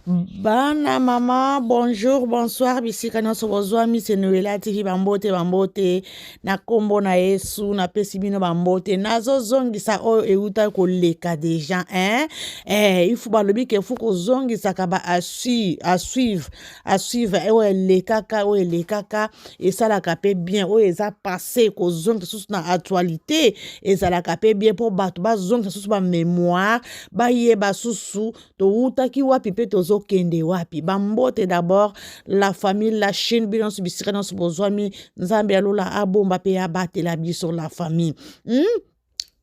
Bana mama bonjour bonsoir bisika nyonso bozwami se Noela TV bambote bambote na nkombo na Yesu napesi bino bambote nazozongisa oyo euta koleka deja hein? Eh, ifu balobi ke fu kozongisaka ba asuive asuive oyo elekaka oyo elekaka esalaka mpe bien oyo eza passe kozongisa susu na actualité ezalaka mpe bien mpo bato bazongisa susu bamemoire bayeba susu towutaki wapi mpe tozokende wapi bambote d'abord la famille la chaîne bino nyonso bisika nyonso bozwami nzambe ya lola abomba mpe abatela biso la famille hmm?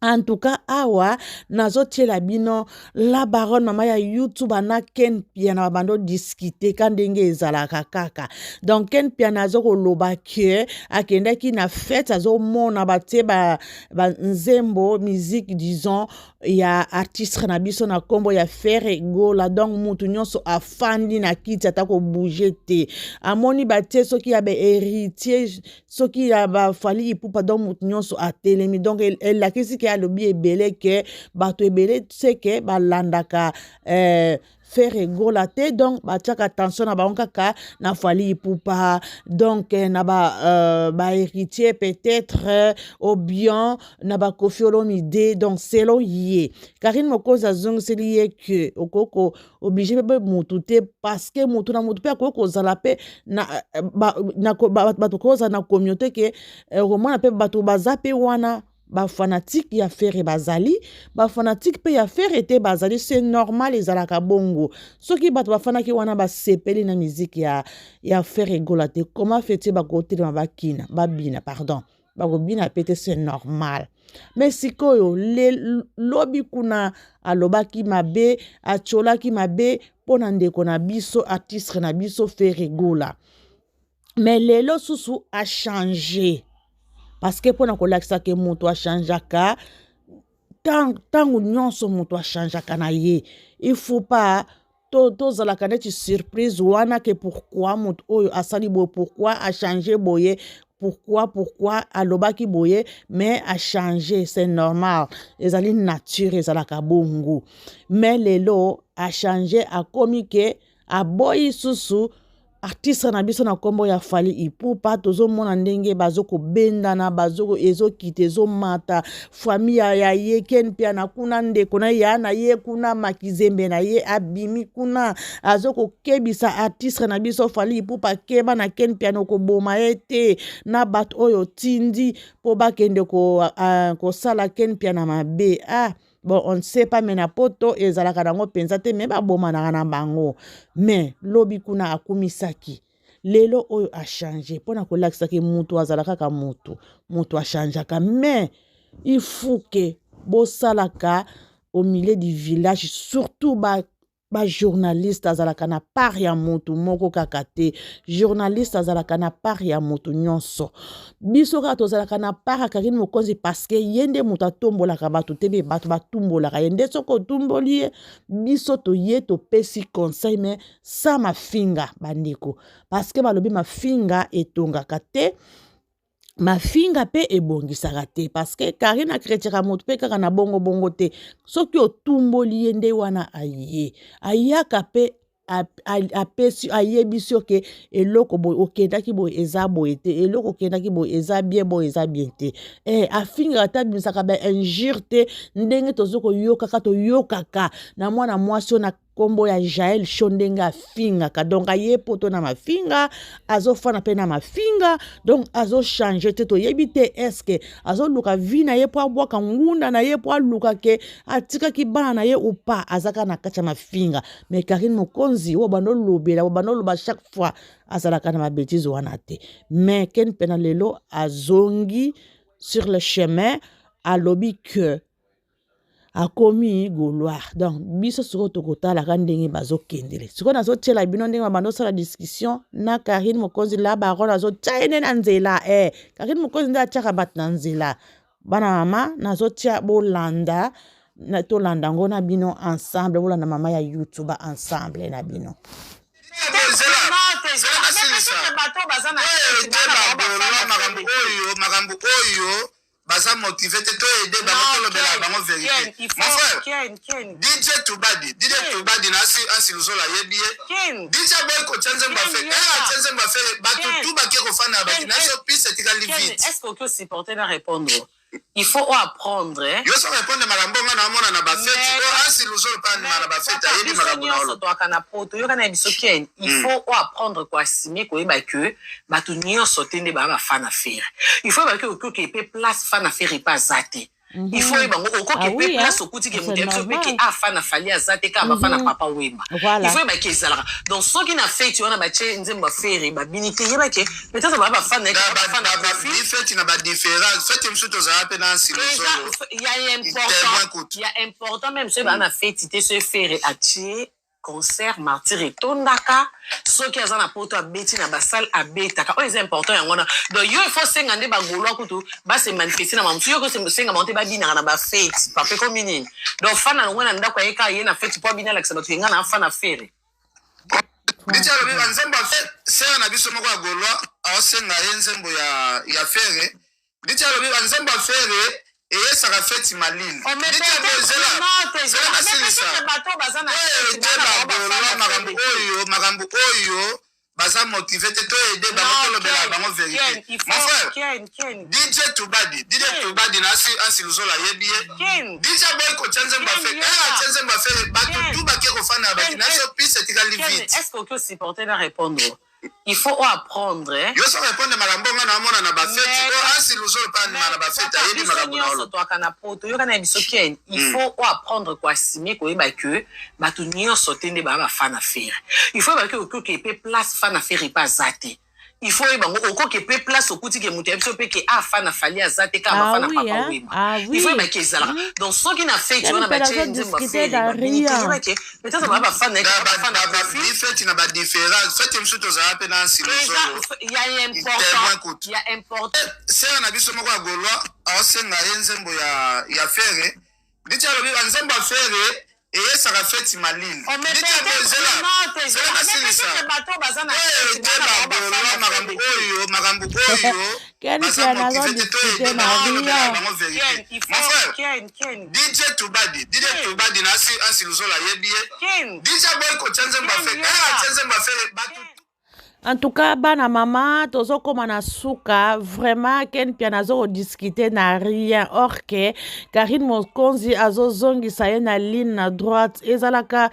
En tout cas awa nazotiela bino la baronne mama ya youtube na ken piana babando discute ka ndenge ezalaka kaka donc ken piana azo koloba ke akendaki na fete azomona batie ba, ba nzembo musique disons ya artiste na biso na nkombo ya Ferre Gola donc mutu nyonso afandi na kiti ata kobouge te amoni batie soki ya ba héritier soki ya ba Fally Ipupa donc mutu nyonso atelemi donc elakisi ke alobi ebele ke bato ebele seke balandaka eh, Ferre Gola te donc batiaka attention na bango kaka na Fally Ipupa donc eh, na ba euh, ba héritier peut-être euh, ou bien na ba Koffi Olomide donc selon ye Karine Mokonzi azongiseli ye que okoki ko oblige mpe mutu te parce que mutu na mutu mpe akoki kozala mpe na, eh, ba, na, bato kozala na communauté ke okomona mpe bato baza mpe wana ba fanatique ya Ferre bazali ba fanatique mpe ya Ferre te bazali c'est normal ezalaka bongo soki bato bafanaki wana basepeli na miziki ya, ya Ferre Gola te comment feti bakotelema bakina babina pardon bakobina mpe te c'est normal mais sikoyo lobi kuna alobaki mabe atiolaki mabe mpo na ndeko na biso artiste na biso Ferre Gola mais lelo susu achange parce que mpona kolakisa ke moto achangeaka ntango nyonso moto achangeaka na ye il faut pas tozalaka neti surprise wana ke pourquoi moto oyo asali boye pourquoi achange boye pourquoi pourquoi alobaki boye mais achange c'est normal ezali nature ezalaka bongo mais lelo achange akomi ke aboyi susu artiste na biso na nkombo ya Fally Ipupa tozomona ndenge bazokobendana bazo ezokita ezomata famille ya ye Ken Mpiana kuna ndeko na ya na ye kuna makizembe na ye abimi kuna azokokebisa artiste na biso Fally Ipupa keba na Ken Mpiana okoboma ye te na bato oyo tindi mpo bakende kosala ko Ken Mpiana mabe ah bon on ne sait pas mais na poto ezalaka nango mpenza te me babomanaka na bango mais lobi kuna akumisaki lelo oyo achange mpo na kolakisaki mutu azala kaka mutu mutu achangeaka mais il faut ke bosalaka au milieu du village surtout ba bajournaliste azalaka na part ya motu moko kaka te journaliste azalaka na part ya motu nyonso biso kaka tozalaka na part ya Karine Mokonzi parce que ye nde moto atombolaka bato te me bato batumbolaka ye nde soki otumboli ye biso toye topesi conseil mais sa mafinga bandeko parce que balobi mafinga etongaka te mafinga mpe ebongisaka te parce que Karine akretiaka moto mpe kaka na bongo bongo te soki otumboli ye nde wana aye ayaka mpe apesi ayebisi yo ke eloko boye okendaki boye eza boye te eloko okendaki boye eza bien boye eza bien te eh, afingaka te abimisaka ba injure te ndenge tozo koyokaka toyokaka na mwana mwasi oyo na nkombo ya Jael Show ndenge afingaka donc aye poto na mafinga azofana mpe na mafinga donc azochange te toyebi te eske azoluka vie na ye mpo abwaka ngunda na ye mpo aluka ke atikaki bana na ye upa azaka na kati ya mafinga mais Karine Mokonzi oyo banda olobela banda oloba chaque fois azalaka na babetise wana te mais Ken mpe na lelo azongi sur le chemin alobi que akomi gaulois donc biso sikoyo tokotalaka ndenge bazokendele sikoyo nazotiela bino ndenge babanda osala discussion na Karine Mokonzi la baronne azotia ye nde na nzela eh. Karine Mokonzi nde atiaka bato na nzela bana mama nazotia bolanda tolanda yango na bino ensemble bolanda mama ya youtube ensemble na bino makambo oyo makambo oyo. Baza motive te, to aide bango, tolobela bango vérité. Mon frère DJ Tubadi, DJ Tubadi na asi asi Luzola ayebi ye. DJ boy kotia nzembo ya Ferre, eh, atia nzembo ya Ferre, bato tu bake kofanda na baki na biso, piste etikali vide. Est ce que okoki osupporte na répondre? Il faut apprendre, eh? Yo so répondre makambo nga na omona na bafeti oyo asi Luzolo mpe andima na bafeti, ayebi makambo na nyonso. Olo Toaka na poto, yoka na biso Ken, il faut oapprendre koassumer, koyeba ke bato nyonso te nde baa bafan ya Ferre. Il faut oyeba ke okoki mpe place fan ya Ferre mpe aza te. Il faut oyeba ngo okoki mpe place okuti ke moto ya biso mpe ke afan ya Fally aza te, kaka bafan ya Papa Wemba. Il faut oyeba ke ezalaka. Donc soki na feti wana batie nzembo ya Ferre, babini te, yeba ke peut-être baa bafan na ye, bafan ya Kofi. Feti na badifférence, feti mosusu tozala mpe na asi Luzolo. Ya important, ya important même soki baa na feti te, soki Ferre atie concert Martyr etondaka, soki aza na poto abeti na basale abetaka, oyo eza important yango wana. Donc yo, il faut senga nde bagaulois kutu base manifeste na mamosu. Yo kosenga bango te, babinaka na bafeti pape komi nini? Donc fan alongwe na ndako, aye kaka ye na feti mpo abina, alakisa bato yenga na fan ya Ferre. DJ alobi banzembo ya sere na biso moko ya Gaulois, aosenga ye nzembo ya Ferre. DJ alobi banzembo ya Ferre eyesaka feti malili. Zela nasilisa te. Bagaulois, makambo oyo, makambo oyo baza motive te, to aide bango, tolobela bango vérité. Mon frère DJ Tubadi, DJ Tubadi na asi asi Luzola ayebi ye. DJ boy kotia nzembo ya Ferre, eh, atia nzembo ya Ferre, bato tu bake kofanda na baki na biso, piste etikali vide. Est ce que okoki osupporte na répondre? Il faut apprendre, eh? Yo so répondre makambo nga na omona na bafeti oyo asi Luzolo mpe andima na bafeti, ayebi makambo na nyonso. Olo Toaka na poto, yoka na biso Ken, il faut oapprendre koassumer, koyeba ke bato nyonso te nde baa bafan ya Ferre. Il faut oyeba ke okoki mpe place fan ya Ferre mpe aza te. Il faut oyeba ngo okoki mpe place okuti ke moto ya biso mpe ke afan ya Fally aza te, kaka bafan ya Papa Wemba. Il faut oyeba ke ezalaka. Donc soki na feti wana batie nzembo ya Ferre, babini te, yeba ke peut-être baa bafan na ye, bafan ya Kofi. Feti na badifférence, feti mosusu tozala mpe na asi Luzolo. Ya important, ya important. Sere na biso moko ya Gaulois aosenga ye nzembo ya Ferre. DJ alobi banzembo ya Ferre eyesaka feti malili. Zela nasilisa te. Bagaulois, makambo oyo, makambo oyo baza motive te, to aide bango, tolobela bango vérité. Mon frère DJ Tubadi, DJ Tubadi na asi asi Luzola ayebi ye. DJ boy kotia nzembo ya Ferre, eh, atia nzembo ya Ferre, bato En tout cas, bana mama, tozokóma na suka. Vraiment, Ken Piana azokodiscute na rien, or ke Karine Mokonzi azozongisa ye na ligne na droite. Ezalaka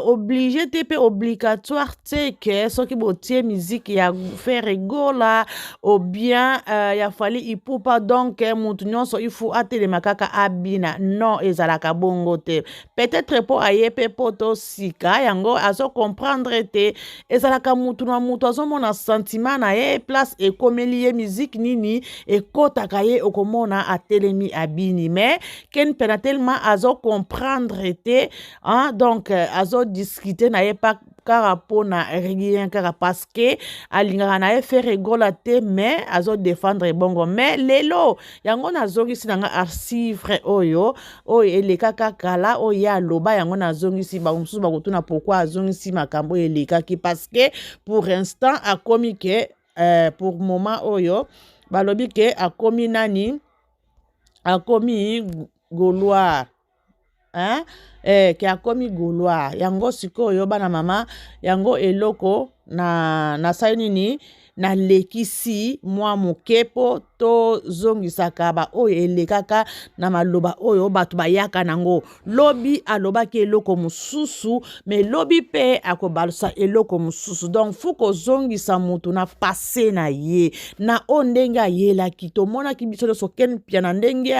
obligé te mpe obligatoire te ke soki botie musique ya Ferre Gola ou bien ya Fally Ipupa, donc motu nyonso il faut atelema kaka abina. Non, ezalaka bongo te. Peut-être mpo aye mpe mpo tosika yango azocomprendre te. Ezalaka mutu na mutu azomona sentiment na ye, place ekomeli ye, musique nini ekɔtaka ye, okomona atelemi abini. Mais Ken Mpiana tellement azocomprendre te, hein, donc azodiscute na ye pa kaka mpona rien, kaka parce que alingaka na ye Ferre Gola te, mais azodefendre bongo. Mais lelo yango nazongisi na nga archive oyo elekaka kala, oyo ye aloba, yango nazongisi. Bamosusu bakotuna pourquoi azongisi makambo oyo elekaki, parce que pour instant akomi ke pour moment oyo balobi ke akomi nani, akomi Gaulois, hein? Ke akomi Gaulois. Yango sikoyo, bana mama, yango eloko na nasali nini, nalekisi mwa moke mpo tozongisaka baoyo elekaka na maloba oyo bato bayaka nango. Lobi alobaki eloko mosusu, mais lobi mpe akobalusa eloko mosusu. Donc faut kozongisa motu na passé na ye, na oyo ndenge ayelaki. Tomonaki biso nyonso Ken Piana ndenge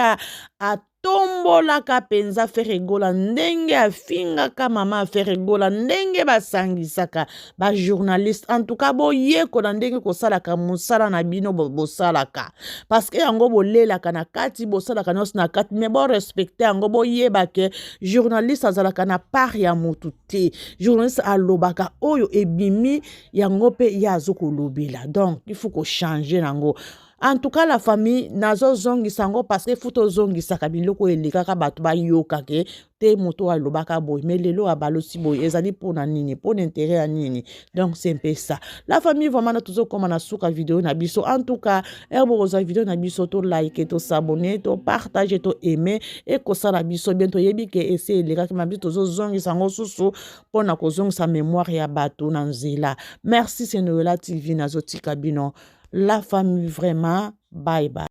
atombolaka mpenza Ferre Gola, ndenge afingaka mama Ferre Gola, ndenge basangisaka bajournaliste. En tout cas, boyekola ndenge kosalaka mosala na bino. Bosalaka parce que yango bolelaka na kati, bosalaka nyonso na kati, mais borespecte yango. Boyeba ke journaliste azalaka na part ya motu te. Journaliste alobaka oyo ebimi, yango mpe ye azokolobela. Donc il faut kochange yango. En tout cas, la famille, nazozongisa yango parce que futa ozongisaka biloko elekaka, bato bayoka ke te moto alobaka boye, mais lelo abalosi boye, ezali mpona nini? Mpona intérêt ya nini? Donc c'est un peu ça, la famille. Vraiment, na tozokóma na suka video na biso. En tout cas, ere bokozwa video na biso, tolike, tosabonner, topartager, toaimer, ekosala biso bien. Toyebi ke ese elekaki ma biso, tozozongisa yango susu mpona kozongisa mémoire ya bato na nzela. Merci, c'est Noela TV. Nazotika bino, la famille, vraiment. Bye bye.